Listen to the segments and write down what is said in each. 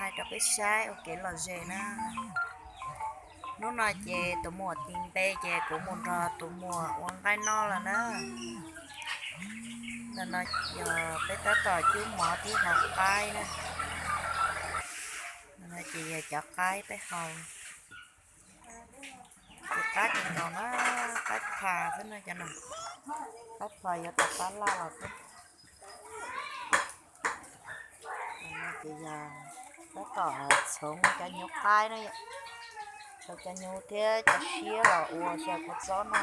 Hais rau peb saib ua kev lom zem na. Hnub no ces tus muam tis npe ces kuv mus nrog tus muam ua nqaij noj lawm na. Ntawm no yog peb tab tom cub mov thiab hau qaib na. Ntawm no ces yog cov qaib peb hau. Ces qaib kawg nkaus na, qaib phas xwb no cov no. Qaib phas yuav tau qab laj los xwb. Ces yog tab tom txhoov cov nyuv qaib na, txhoov cov nyuv thiab cov siab los ua xyaw kua txob no.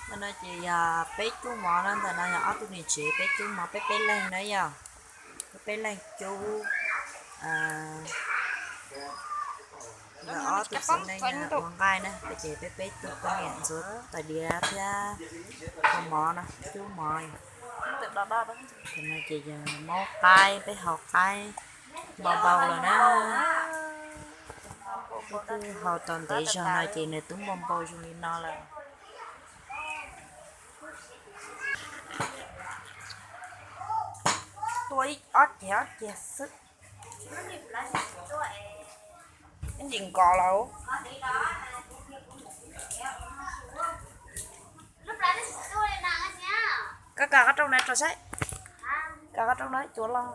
Ntawm no ces yog peb cub mov na, ntawm no yog ob tug niam tsev peb cub mov, peb peb leeg na yog, peb peb leeg cub. Ob tug txiv neej ua nqaij na, peb ces peb peb tug poj niam ntxuav tais diav thiab ua mov no, cub mov. Ntawm no ces yog muab qaib, peb hau qaib npau npau lawm na. Peb twb hau tau ntev zog no ces nws twb npau npau zoo li no lawm. Tua ib ob ceg ob ceg xwb. Ib ntsis nkos lawm. Koj kag qab rooj na rau saib. Kag qab rooj na cuav los.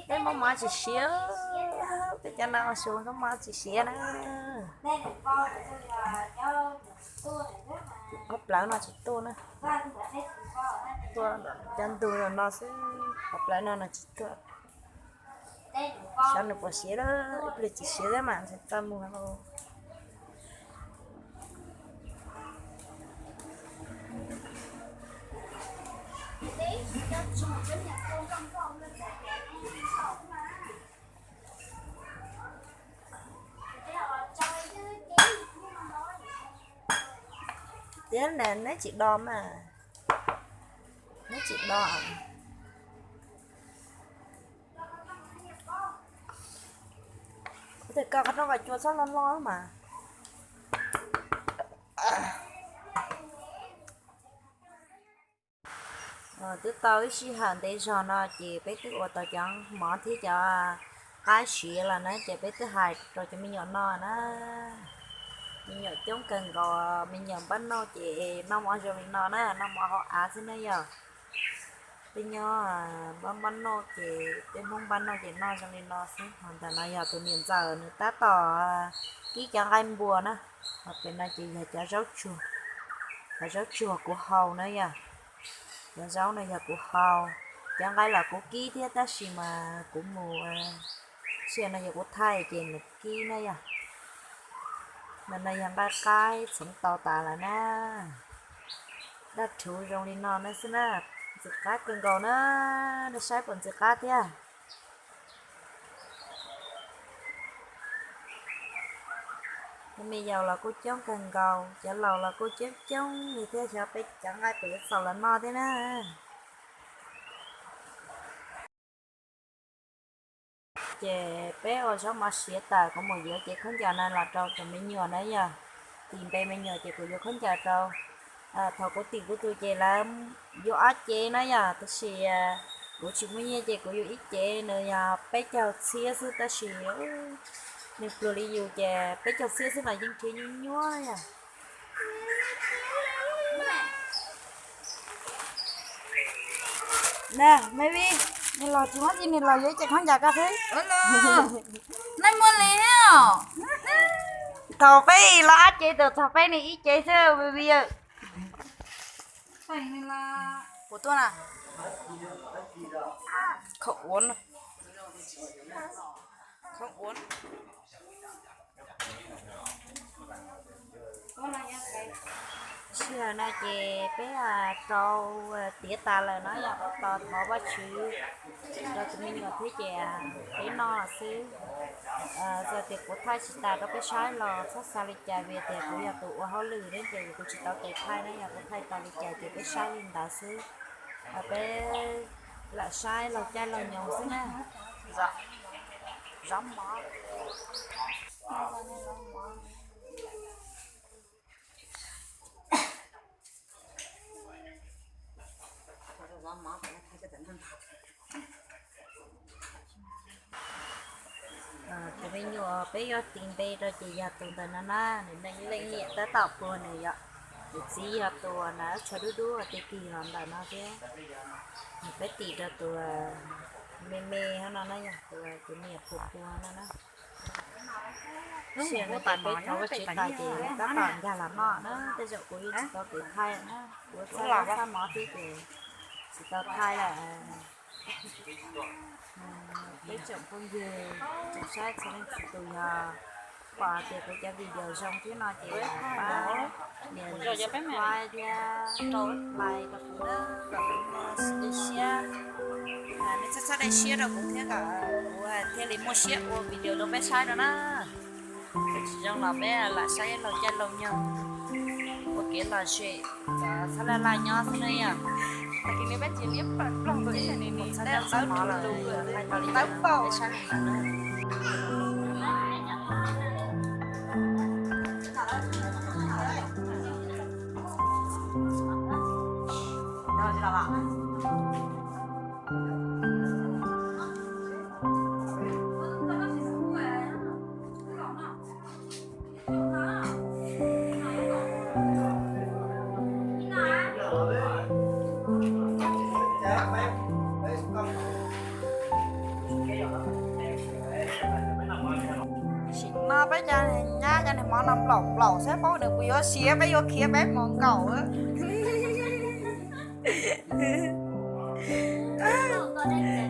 Peb muab mov tsis siav, peb cov no xyov koj mov tsis siav na. Qhov plawv no tsis tuaj na. Tuaj cov ntug no xwb, qhov plawv no no tsis tuaj. Xyov nws puas siav lawm, ib pliag tsis siav thiab mas ntshe txaj muag lauj. Tiag na, neb tsis do mas, neb tsis do. Kuv tias koj qhov rooj kom cua txhob loj loj mas. Twb tau ib sij hawm ntev zog no ces peb twb ua tau cov mov thiab cov qaib siav los na, ces peb twb hais rau cov me nyuam noj na. Me nyuam coob kawg nkaus, me nyuam npaj noj ces noj mov zoo li no na, noj mov hauv av xwb na yog. Peb nyob npaj noj ces peb Hmoob npaj noj ces noj zoo li no xwb. Ho ntawm no yog tus niam ntxawm nws tab tom kib cov nqaij npua na. Ho pem no ces yog cov zaub tsuag, cov zaub tsuag kuv hau na yog. Cov zaub no yog kuv hau, cov nqaij los kuv kib thiab tab sis mas kuv mus, sij hawm no yog kuv thaij ces nws kib na yog. Ntawm no yog nqaij qaib txhoov tau tas lawm na. Daj rhuv zoo li no na xwb na. Ntxim qab kawg nkaus na, nej saib puas ntxim qab thiab. Cov me yaus los kuj coob kawg nkaus, cov laus los kuj coob coob li thiab, xyov peb cov nqaij puas yuav txaus los noj thiab na. Ces peb ua zaub mov siav tas kuv mus yuav cev khaub ncaws no los rau tus me nyuam na yog. Tis npe me nyuam ces kuv yuav khaub ncaws rau. Thaum kuv tim kuv tus ces lawv yuav ob cev na yog, tab sis kuv tsis muaj nyiaj ces kuv yuav ib cev, nws yog peb caug txhiab xwb tab sis nws pluag li yus ces peb caug txhiab xwb mas yeej nrhiav nyuaj nyuaj yog. Na me vij, nws los tsis muab tsis, nws los yuav ib cev khaub ncaws koj xwb. Neb muaj li thaum peb los ob cev, thaum peb nws ib cev xwb vij vij. Kuv tuaj na. Khaub uab, khaub uab. Sij hawm no ces peb rau tiav tas lawm no yog tos thov Vajtswv rau tus me nyuam thiab ces peb noj xwb. Txawm tias kuv thaij tsis tas rau peb saib los txhob xav li cas vim tias kuv yog tus ua hauj lwm ne ces kuv tsis tau tes thaij ne, yog kuv thaij tas li cas ces peb saib li ntawd xwb. Peb lam saib laug caij laug nyoog xwb na. Zaub mov. Tus me nyuam peb yuav tis npe rau ces yog tus ntawm no na, nws leej niam tab tom puag nws yom. Nws txiv yog tus uas na tsho dub dub tiag tiag los ntawm no thiab. Nws peb tis rau tus me me no na, yog tus tus niam puag puag no na. Sij hawm no ces peb thov Vajtswv tas ces tab tom nkag los noj na, tej zaum kuv yuav tsis tau tes thaij na, kuv txhaj txhaj mov thiab ces tsis tau thaij lawm. Peb tsoom phooj ywg tsoom saib txhua leej txhua tus yog pom tias kuv cov video zoo thiab no ces pab nias subscribe thiab rau like rau kuv na, kom kuv muaj siab, nej txhawb txhawb dej siab rau kuv thiab kom kuv thiaj li muaj siab ua video rau peb saib no na. Tsis zoo los peb lam saib laug caij laug nyoog ua kev lom zem, txhob laj laj nyob xwb na yom. Tag kis no peb tsis liab ploog tus ib txhia ni ni tawb tawb lus lus tawb paug. Sim no peb cov nyab cov niag mov no nplaum nplaum xwb, paub nws puas yuav siav, peb yuav khiav peb mov nkaum.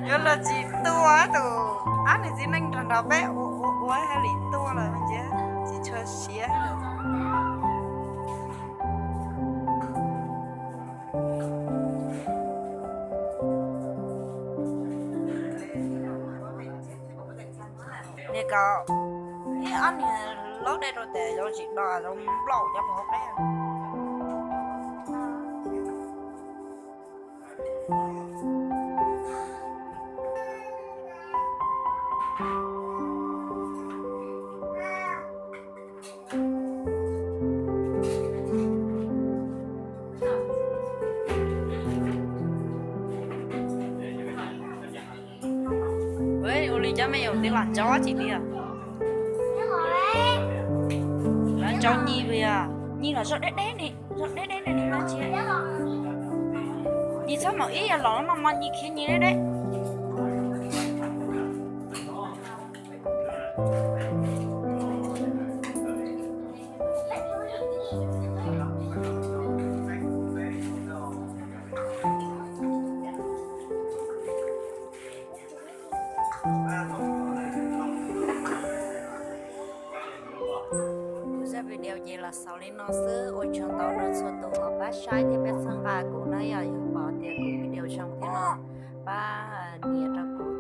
Yuav luag tsis tua tus ab niag txiv neej nrog nrog peb ua ua ua haj li tua lawm ntsia, tsis tshua siav. Niag ko, ib ob niag laub dej rau tes zoo tsis do zoo nplaum cov pov hauv qeb. Ua li cov me nyuam twb los ntsoov tsis tiag. Los ntsoov nyi li, nyi los zog deb deb ni, zog deb deb ni, nyi txhob mam ib yam los no mas nyi khiav nyi deb deb. Kuv zaj video ces los xaus li no xwb, ua tsaug ntau rau txhua tus uas pab saib thiab pab txhawb nqa kuv na yom, yog pom tias kuv video zoo thiab no pab nias rau kuv